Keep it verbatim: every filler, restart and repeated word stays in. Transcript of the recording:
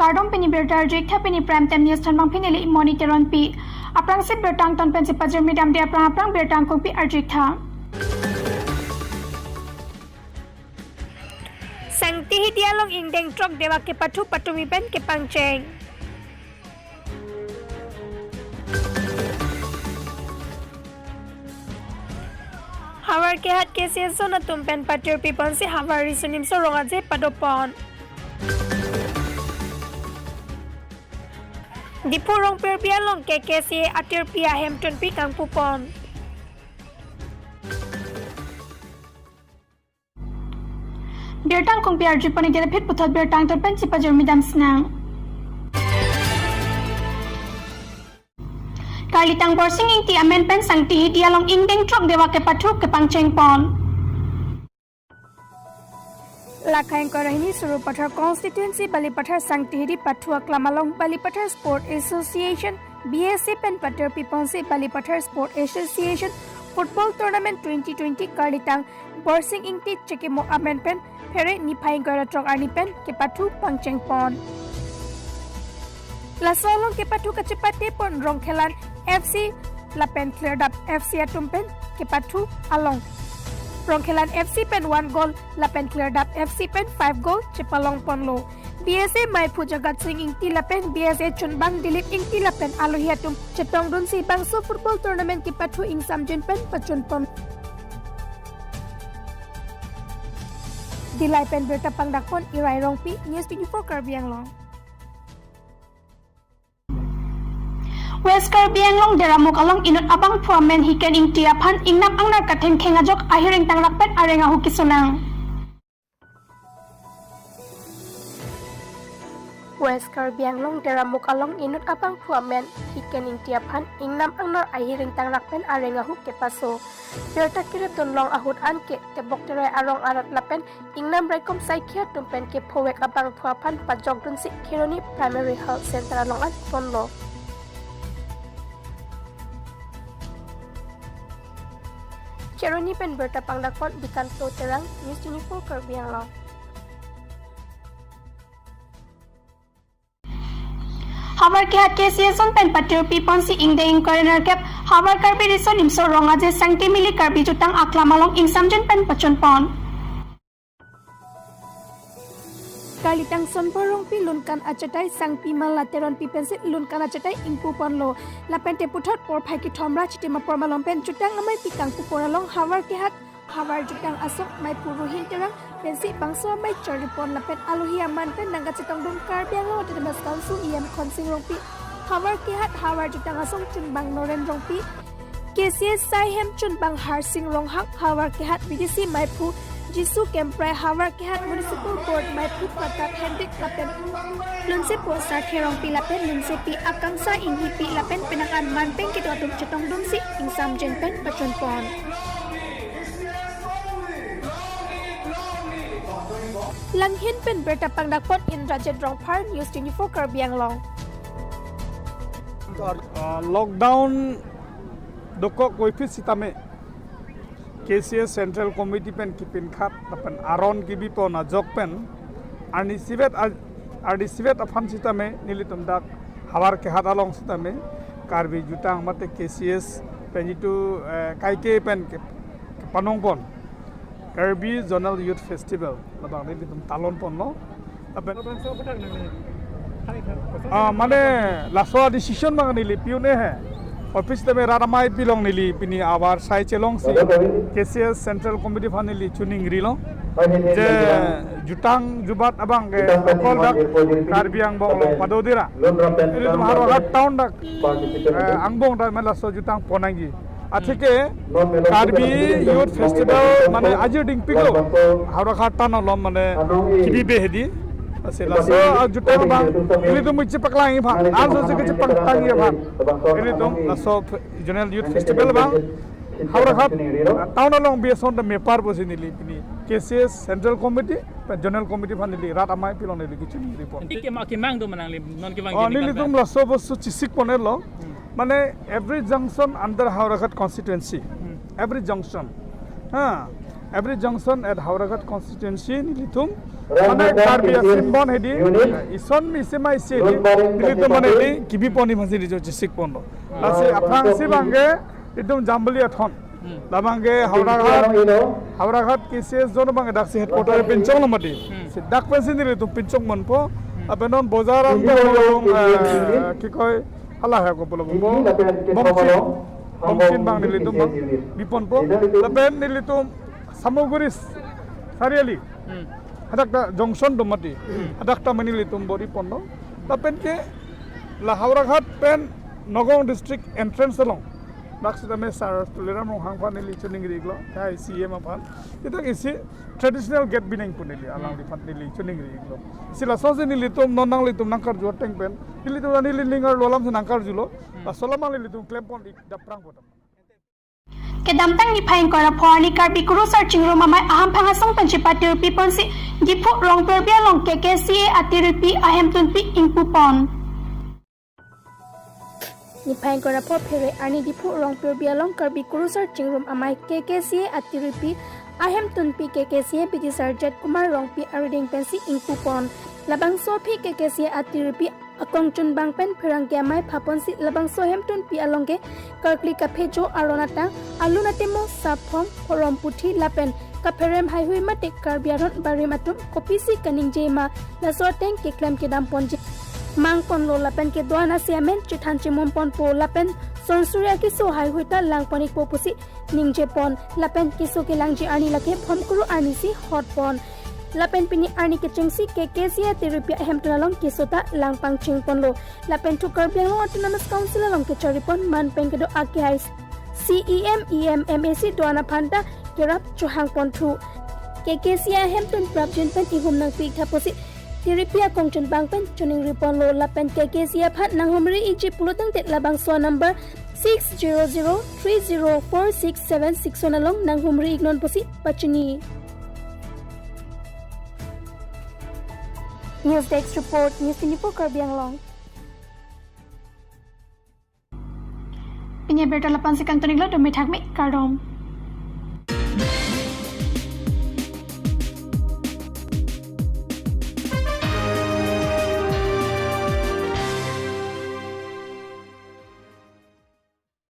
Kardom, pini birta arju-ik tha, pini Prime Time News thanbang pini le Imoni Teronpi. Aphrangsi birta angton pensi pajirmi damde aphrang aphrang birta angkungpi arju-ik tha. Sangti Hidi along ingdeng throk dewak kepathu patumi pen kepangcheng. Howraghat K C S zone atum pen patirpi ponsi Howraghat Riso Nimso Rong Aje padopon. Diphu Rongpirpi along K K C A atirpi ahemtunpi kangpupon. Birta angkungpi arju pon-ik det aphi puthot birta angton pensi pajirmi dam sinang. Karlitang Borsing Ingti amen pen Sangti Hidi along ingdeng throk dewak kepathu kepangcheng pon. Lakha ingkoi ra hini Sarupathar constituency Balipathar Sangti Hidi pathu aklam along Balipathar Sport Association, B S A pen patirpi ponsi Balipathar Sport Association Football Tournament twenty twenty karlitang Borsing Ingti chekimo amen pen Phere niphai ingkoi ra throk arni pen kepathu pangcheng pon. Laso along kepathu kachepate pon Rongkhelan F C lapen Khlirdap F C atum pen kepathu along Rongkhelan F C pen one goal lapen Khlirdap F C pen five goal chepalong ponlo. B S A maiphu Jagat Sing Ingti lapen B S A chunbang Dilip Ingti lapen alohi atum chetongdunsi bangso football tournament kepathu ingsamjin pen pachun pon. Dillai pen birta pangdak pon Irai Rongpi, News twenty-four Karbi Anglong. West Karbi Anglong Deramuk along inut abangphu amen Hiken Ingti aphan ingnam angnar kathengkheng ajok ahir ingtangrak pen areng ahu keso nang. West Karbi Anglong Deramuk along inut abangphu amen Hiken Ingti aphan ingnam angnar ahir ingtangrak pen areng ahu kepaso. Birta kerepdun long ahut anke Tebok Terai arong arat lapen ingnam raikom saikhi atum pen kephovek abangphu aphan pajokdunsi Kheroni Primary Health Center along an ponlo. Kheroni pen birta pangdak pon Dikanto Terang, News twenty-four Karbi Anglong. Howraghat K C S zone pen patirpi ponsi ingdeng ingkoi ra nerkep Howraghat Karbi Riso Nimso Rong Aje Sangti Mili Karbi Jutang aklam along ingsamjin pen pachun pon. Karlitang Sonbor Rongpi Lunkan achatai Sangpi Mala Teronpi pensi Lunkan achatai ingpu ponlo. Lapen te puthot porphai kethom ra chitim apor malom pen Jutang ameipi kangpu pon along Howraghat Howraghat Jutang asong maiphu Ruhin Terang pensi bangso amei charli pon lapen alohi aman pen nangkachetongdun Karbi Anglong Autonomous Council E M Khonsing Rongpi, Howraghat Howraghat Jutang asong chunbang Noren Rongpi, K C S saihem chunbang Harsing Ronghang, Howraghat B D C maiphu Jisu Kemprai, Howraghat Municipal Board maiphu Pratap Hendik lapen lunsepo Sarthe Rongpi lapen lunsepi Akangsha Inghipi lapen penang an man pen kedo atum chetongdunsi ingsamjin pen pachun pon. Langhin pen birta pangdak pon Indrajit Rongphar, News twenty-four Karbi Anglong. Ah, lockdown dokok voiphit sitame K C S Central Committee pen kepinkhat lapen aron kebi pon ajok pen arnisi vet a-, arnisi vet aphan sitame nelitum dak Howraghat along sitame Karbi Jutang mate K C S pen jitu, eh, kaike pen ke-, kepanong pon Karbi Zonal Youth Festival labang nelitum talon ponlo. Lapen ah, mane laso decision abang neli pi un-e he. Office tame rat ameipi along neli pini abar sai chelongsi K C S Central Committee aphan neli chuning rilo. Je jutang jubat abang ke akol dak Karbi angbong along padodira. Nelitum Howraghat town dak, eh, angbong dak mane laso jutang pon nangji. Atheke Karbi Youth Festival mane ajir dingpiklo Howraghat town along mane kebibe hedi. Lasi laso ajutang abang nelitum muichi paklang iphan, anso si kachepangtang iphan. Nelitum laso Zonal Youth Festival abang Howraghat town along bison the mepar pusi neli pini K C S Central Committee pen Zonal Committee aphan neli rat ameipi along neli kechini report. Enti kema kemang do manang le non kemang. Oh, nelitum laso bosu chesik ponelo. Hmm. Mane every junction under Howraghat constituency. Hmm. Every junction. Ha. Every junction at Howraghat constituency nelitum Mane Karbi asim bon hedi, ison mi sima isi hedi, nelitum mane hedi, kibi pon ni masi di jo chisik pon lo. Lasi aphrangsi abangke, itum Jambili Athon. Labangke Howraghat, Howraghat K C S zone abangke daksi headquarter pinchong lo mati. Si dak pensi nelitum pinchong manpo, lapen non bojar abangke along, eh, kikoi, hala hai ko pulo po. Bomchin, Bomchin abang nelitum abang, bi ponpo. Lapen nelitum Samaguri Chariali. Hadak ta junction do mati. Hadak ta mane nelitum bor-i ponlo. Lapen ke la Howraghat pen Nagaon district entrance along. Dak sitame Sir Tuliram Ronghang aphan neli choningri iklo. Hai C M aphan. Kita isi traditional gate binong pu neli alangliphan neli choningri iklo. Si lasonsi nelitum non nanglitum nangkarju ateng pen. Nelitum neli ningar lo alam si nangkarjulo. Laso alam nelitum klem pon ik daprang po. Kedamtang niphai ingkoi ra pho arni Karbi Kurusar Chingrum Amei ahamphang asong pen chepatirpi ponsi Diphu Rongpirbi along K K C A atirpi ahemtunpi ingpu pon. Niphai ingkoi ra pho phere arni Diphu Rongpirbi along Karbi Kurusar Chingrum Amei K K C A atirpi ahemtunpi K K C A bidisar Jet Kumar Rongpi arideng pensi ingpu pon. Labangso aphi K K C A atirpi akongchunbang pen pherangke amei phaponsi labangso ahemtunpi along ke karkli kaphejo aron atang, alun atimo, saphong, phorom puthi lapen kapherem haihui mate Karbi aron barim atum kopisi kaningje ma laso ateng keklem kedam ponji mang ponlo lapen kedo-an ase amen chethan chemum ponpo lapen sonsuri akeso haihui ta lang pon ikpo pusi ningje pon lapen keso kelangji arni lake Bhomkuru arni si hot pon. Lapen pini arni kechengsi K K C A atirpi ahemtun along keso ta lang pangcheng ponlo. Lapen thu Karbi Anglong Autonomous Council along kechari pon man pen kedo akehai C E M, E M, M A C do-an aphan ta kerap chohang pon thu. K K C A ahemtun prapjin pen ihum nangpi ik tha pusi tirpi akongchunbang pen choningri ponlo lapen K K C A aphan nanghumri ikji pulo tangte labangso number six zero zero three zero four six seven six one along nanghumri iknon pusi pachini. News Desk Report, News twenty-four Karbi Anglong. Pini abirta la-an si kangton iklo, dome thakme, kardom.